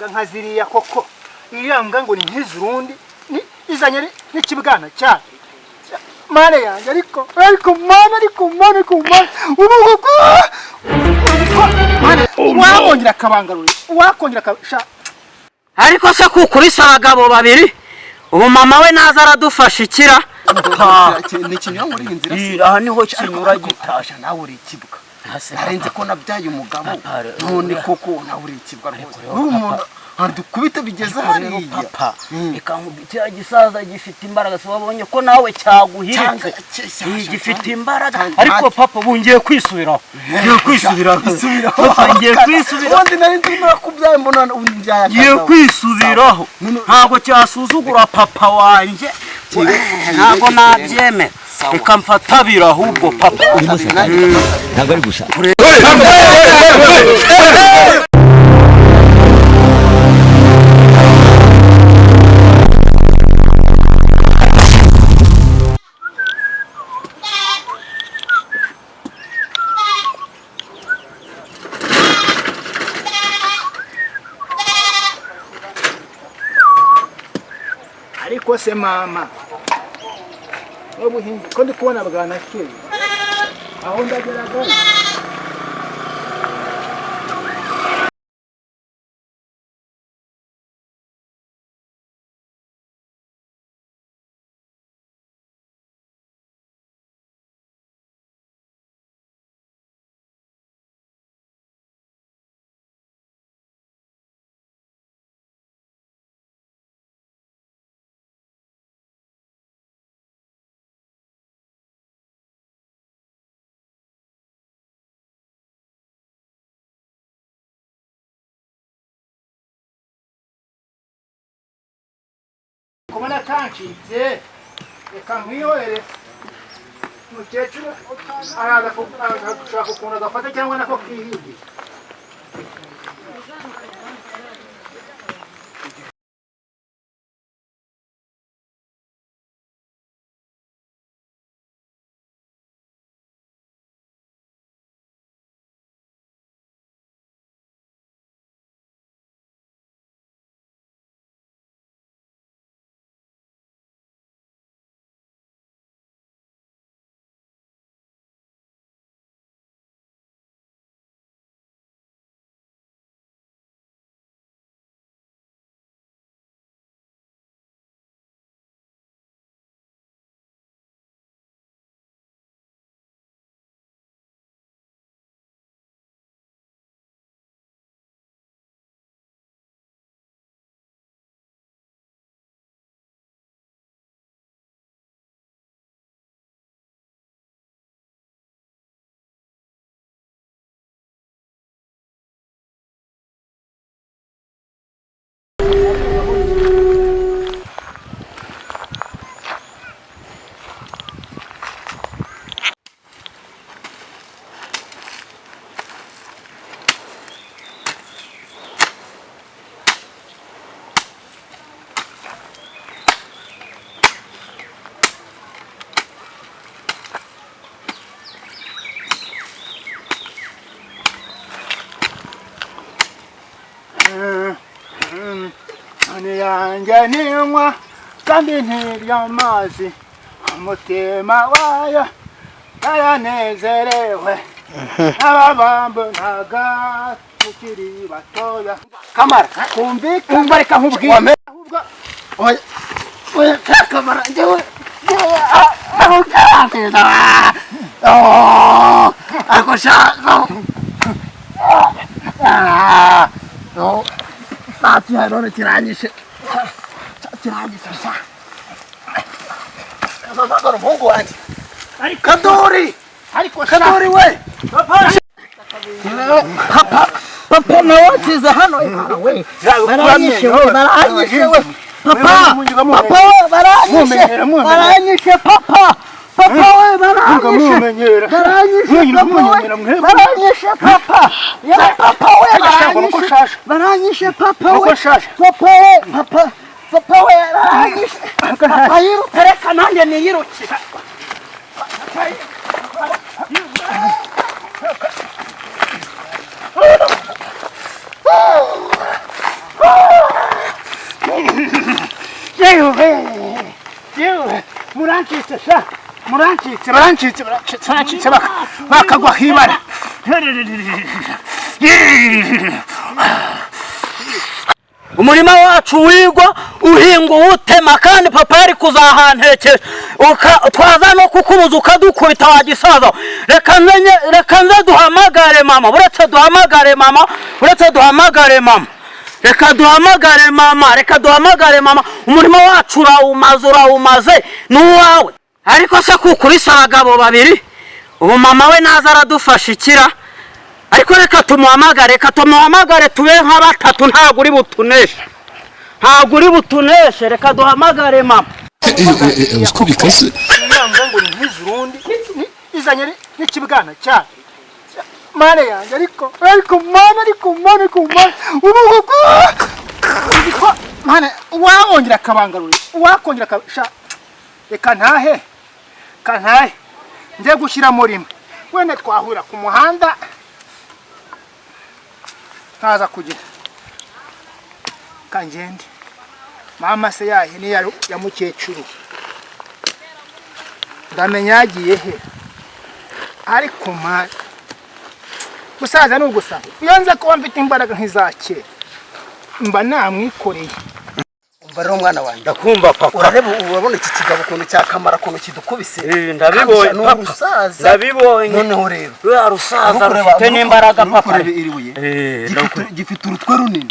Imbwa nka ziriya koko, iriya mbwa ngo ni nk'izurundi, izanye n'ikibwana cyayo. Mana yanjye, ariko ariko mana, ariko mana, ariko mana, ubu koko mana wakongera akabangarura, wakongera akabasha. Ariko se kukubise abagabo babiri, ubu mama we naza aradufasha ikira. Ni ikinyura muri iyi nzira se? Aha niho kinyura gitasha. Nawe uri ikibwa. Narenze ko nabyaye umugabo, none koko nawe uri ikibwa rwose. Uri umuntu dukubita bigeze hariya. Papa, reka nkubwire, kiriya gisaza gifite imbaraga. Si wabonye ko nawe cyaguhiritse? Gifite imbaraga. Ariko papa, ubu ngiye kwisubiraho, ngiye kwisubiraho. Papa, ngiye kwisubiraho. Ubundi nari nzi nakubyaye, mbona mbyaye. Ngiye kwisubiraho, ntabwo cyasuzugura papa wanjye, ntabwo nabyemera. Reka mfatabira ahubwo papa. Ntabwo ari gusa. Ariko se mama, ubuhinzi ko ndi kubona bwanakeye, aho ndageraga? Kubona kancitse, reka nkwihorere. Umukecuru araza gushaka ukuntu agafata cyangwa nako kihingira. Inkoni yanjye ninywa kandi ntirya amazi, umutima wayo yaranezerewe, n'ababambonaga tukiri batoya. Kamara. Kumvikana. Umva, reka nkubwire. Ahubwo Oya oya, kamara, njyewe njyewe aho karantiza ako shaka ntacyo none kiranyishe, kiranyishe sha. Dore umuhungu wanjye Kadori. Ariko Kadori we. Papa, papa, nawe akiza hano we, baranyishe we, baranyishe we papa, papa we, baranyishe, baranyishe papa, papa we, baranyishe, baranyishe papa we, baranyishe papa ya papa we, baranyishe, baranyishe papa we, papa we, papa, papa we, baranyishe papa. Yirutse, reka nanjye niyirukire. Murancitse sha, murancitse, barancitse, barancitse, barancitse, bakagwa hibara. Umurima wacu wigwa uhinga uwutema, kandi papa yari kuzahantekesha, twaza no kukubuza ukadukubita wa gisaza. Reka nze duhamagare mama, uretse duhamagare mama, uretse duhamagare mama, reka duhamagare mama, reka duhamagare mama. Umurima wacu urawumaze, urawumaze, ni uwawe. Ariko se kukubise abagabo babiri, ubu mama we naza aradufasha ikira. Ariko reka tumuhamagare, reka tumuhamagare, tube nka batatu, ntabwo uri butuneshe, ntabwo uri butuneshe. Reka duhamagare mama. Uko bikase. Iriya mbwa ngo ni nk'izurundi izanye n'ikibwana cyayo. Mana yanjye, ariko ariko mana, ariko mana, ariko mana, ubu ko mana wawongera akabangarura, wakongera akabasha. Reka ntahe, kantahe njye gushyiramo rimwe, wenda twahurira ku muhanda ntaza kugira kangende. Mama se yahe ni ya mukecuru, ndamenya yagiye he. Ariko mana, gusaza ni ugusaza. Iyo nza kuba mfite imbaraga nk'iza kera mba namwikoreye. Umva rero mwana wanjye. Ndakumva papa. Urareba, urabona iki kigabo ukuntu cyakamara, ukuntu kidukubise. Ndabibonye Ni papa. urusaza. Ndabibonye. Noneho rero ruriya rusaza ntukureba- rufite n'imbaraga papa. Ntukurebe iri buye. Gifite urutwe runini.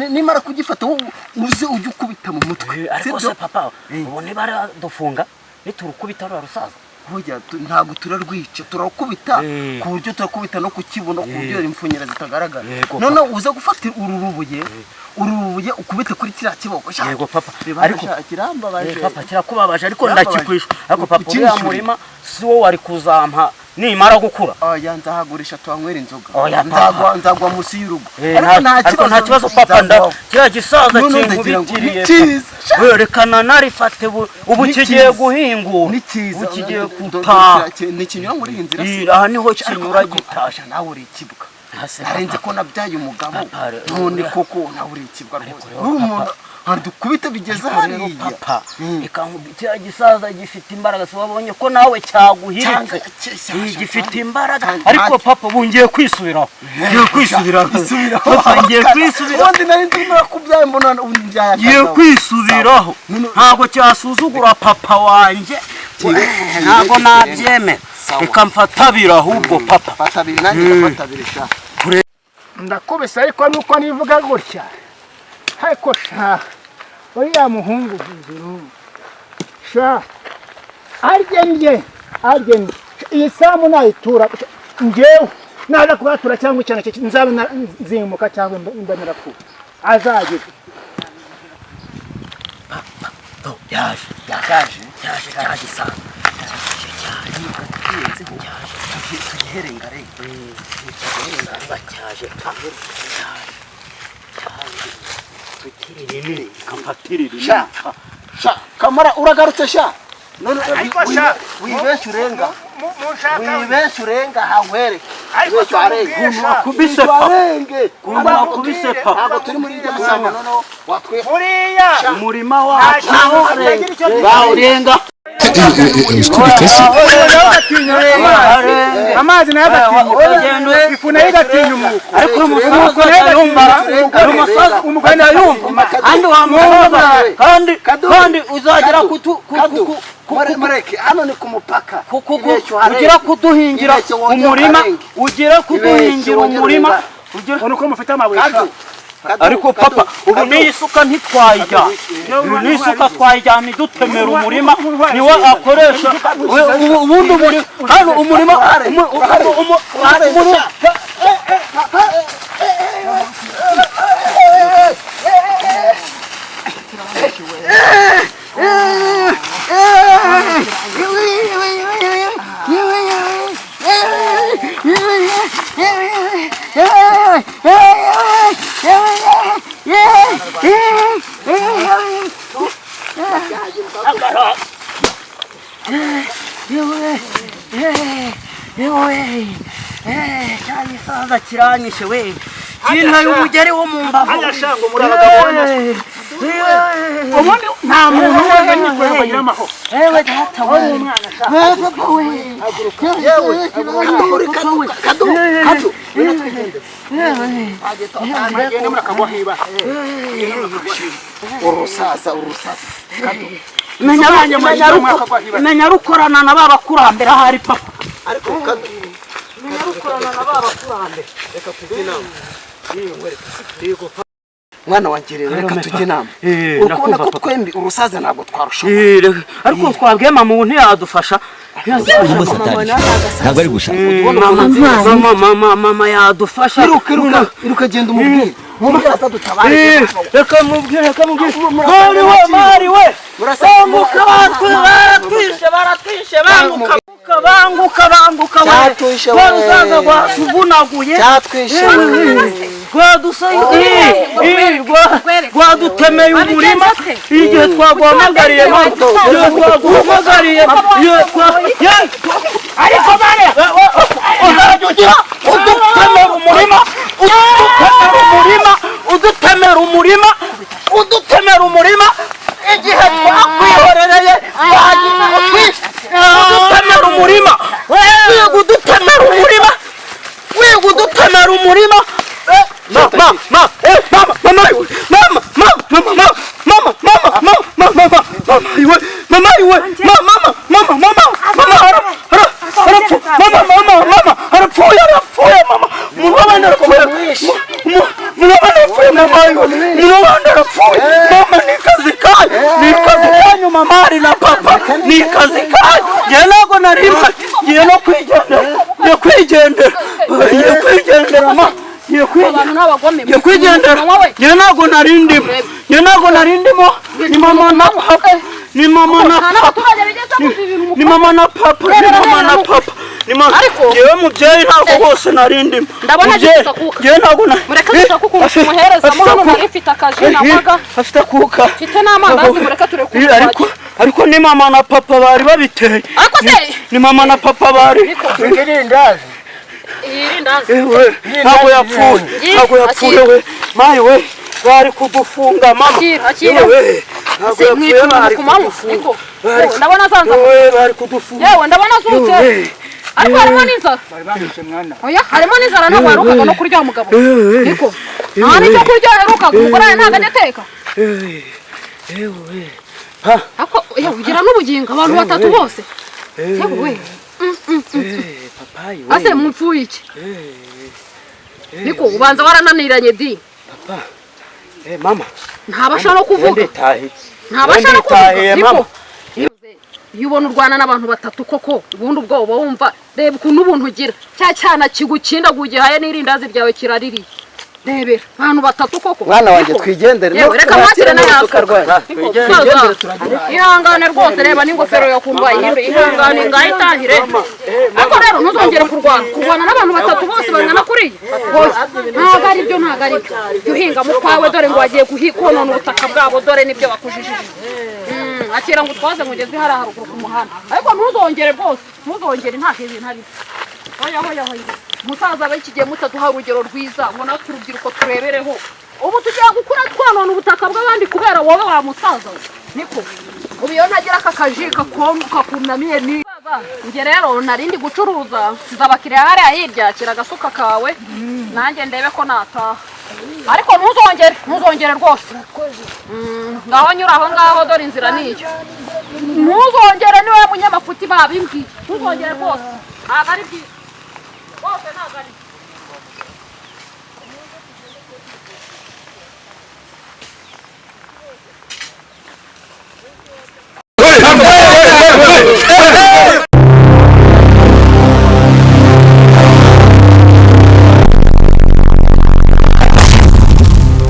Nimara kugifata wowe uze ujye ukubita mu mutwe. Ariko Sibyo? se papa, ubu niba dufunga niturukubita ruriya rusaza? Burya ntabwo turarwica, turakubita ku buryo turakubita no ku kibuno, ku buryo imfunyira zitagaragara. Yego, Noneho uze gufata uru rubuye, uru rubuye ukubite kuri kiriya kiboko sha. Yego papa. Reba, Ariko sha, kirambabaje. Papa, kirakubabaje ariko Kirambabaje. ndakikwisha. Ariko papa, Ukinishyure. uriya murima si wo wari kuzampa nimara gukura. Oya, nzahagurisha tuhanywera inzoga. Oya, papa. Nzagwa munsi y'urugo. Ariko Ariko nta kibazo papa, nda nzagwa. kiriya gisaza Noneho ndagira ngo kinkubitiriye. ni cyiza. We, reka nanarifate ubu Ni kigiye cyiza. guhingura. Ni cyiza. Ubu kigiye gutaha. Ntikinyura muri iyi nzira se? Aha niho kinyura Ariko gitaha. nawe uri ikibwa. Hasi, Narenze papa. ko nabyaye umugabo. Papa, rero, None koko nawe uri ikibwa rwose. Rero, Uri papa. umuntu hadukubita bigeze Ariko rero hariya. papa, reka kiriya gisaza gifite imbaraga, si wabonye ko nawe cyaguhiritse? Gifite imbaraga. Ariko papa, ubu ngiye kwisubiraho, ngiye kwisubiraho. Isubiraho. Papa, ngiye kwisubiraho. Ubundi nari ndimo nakubyaye mbona umbyaye Ngiye akagabo. kwisubiraho. Ntabwo cyasuzugura papa wanjye, ntabwo nabyemera. Sawa. Reka mfatabira ahubwo papa. Fata abiri, nanjye ndafata abiri sha. Ndakubise, ariko nuko nivuga gutya, ariko sha, uriya muhungu hejuru sha, arye ndye, arye ndye. Iyi samu nayitura njyewe, naza kubatura cyangwa icyana cye nzabe nzimuka cyangwa mba narapfuye azagira. Yaje, yaje, yaje cya gisaza. Tugiherenga rero. Cyaje, cyaje. Kamfatire. Sha. Sha, kamara uragarutse sha. None Ariko sha, wibeshye urenga. Munshaka. Wibeshye urenga hahwere. Ariko Wibeshye uharenge. tumubwire sha. Wakubise papa. Uharenge. Wakubise papa. Ntabwo turi muri iryo shyamba noneho watwe. Buriya Umurima wacu ntagira icyo bawurenga. Uko bikase. Amazi nayo agatinya ifu, nayo igatinya umuko. Ariko uyu musaza yumva, uyu musaza Umugore yumva kandi wa musaza, kandi uzagera kutu Kadu, mureke hano ni ku mupaka. Ibeshye uharenge. ugira kuduhingira Ibeshye wongere umurima, uharenge. ugira kuduhingira wongere umurima uharenge. ugira. Ubona uko mufite amabuye sha. Kadu, Kadu, Ariko Kadu, papa, ubu Kadu. n'iyi suka ntitwayijyana, ubu n'iyi suka twayijyana idutemera umurima niwe akoresha. Ubundi umurima hano, umurima umurima. Cya gisaza kiranyishe we, kintaye umugeri wo mu mbavu. Hajya sha, ngo muri abagabo b'abanyaswa. Ubundi nta muntu wese nyikorera ngo agire amahoro. Ewe data we, papa we, Yewe kadu kadu kadu. Mugende murakagwa hiba. Urusaza urusaza. Kadu. Menya rukorana na babakurambere ahari papa. Ariko kadu. Menya rukorana na babakurambere. Reka tujye inama. Mwana wanjye rero reka tujye inama. Urikubona ko twembi urusaza ntabwo twarushobora. Ariko twabwiye mama ubu ntiyadufasha. Ntabwo ari gusa. Mama mama yadufasha. Iruka iruka iruka genda umubwire. Mubwire azadutabare. Reka mubwire reka mubwire. Mari we mari we. Banguka baratwishe baratwishe banguka banguka banguka we. Cyatwishe we. Urusaza rwatuvunaguye. Cyatwishe. Rwadutemeye umurima igihe twaguhamagariye twaguhamagariye ariko mane uzajya ugira udutemera umurima udutemera umurima udutemera umurima udutemera umurima igihe twakwihorereye udutemera umurima wiga udutemera umurima wiga udutemera umurima. Mama mama mama mama mama mama mama mama mama mama mama iwe mama iwe mama mama mama mama mama mama mama arapfuye arapfuye mama murabana arapfuye murabana arapfuye mama iwe murabana arapfuye mama ni kazi kanyu ni kazi kanyu mama ari na papa ni kazi kanyu ngiye ntabwo nari ngiye no kwigendera ngiye kwigendera ngiye kwigendera mama. Ngiye kwigendera ngiye ntabwo nari ndimo ngiye ntabwo nari ndimo ni mama na papa ni mama na papa ni mama na papa ni mama na papa ni mama. Ngewe mubyeyi ntabwo hose nari ndimo ngewe ntabwo nari afite akuka ariko ni mama na papa bari babiteye ni mama na papa bari. Ntabwo yapfuye ntabwo yapfuye we mayi we bari kudufunga mama yewe ntabwo yapfuye bari kudufunga bari kudufunga yewe ndabona azutse ariko harimo n'inzara oya harimo n'inzara ntabwo yaherukaga no kurya mugabo niko nta n'icyo kurya yaherukaga umugore we ntabwo ajya ateka ariko ugira n'ubugingo abantu batatu bose yewe ase mupfuye iki niko ubanza warananiranye di papa mama ntabasha no kuvuga ntabasha no kuvuga niko iyo ubona urwana n'abantu batatu koko ubundi ubwo uba wumva reba ukuntu ubuntu ugira cya cyana kigukinda gugihaye n'irindazi ryawe kiraririye rebera abantu batatu koko mwana wanjye twigendere reka mwakire n'ayasuka ihangane rwose reba n'ingofero yakumva ihindure ihangane ngaho itahire ariko rero ntuzongere kurwana kurwana n'abantu batatu bose bangana kuriya ntabwo ari byo ntabwo ari byo jya uhinga mu kwawe dore ngo wagiye konona ubutaka bwabo dore nibyo bakujijije akira ngo utwaze ngo ugeze hariya haruguru ku muhanda ariko ntuzongere rwose ntuzongere nta ibintu ari byo hoya hoya hoya musaza w'iki gihe mutaduha urugero rwiza ngo natwe urubyiruko turebereho ubu tugiye gukura twanona ubutaka bw'abandi kubera wowe wa musaza niko ubu iyo ntagira aka kaji kakunamiye ni njye rero narindi gucuruza nsize abakiriya hariya hirya kira agasuka kawe nanjye ndebe ko nataha ariko ntuzongere ntuzongere rwose ngaho nyura aho ngaho dore inzira niyo ntuzongere niwe munyamafuti babimbwiye ntuzongere rwose ntabwo ari byiza rwose ntabwo ari byiza.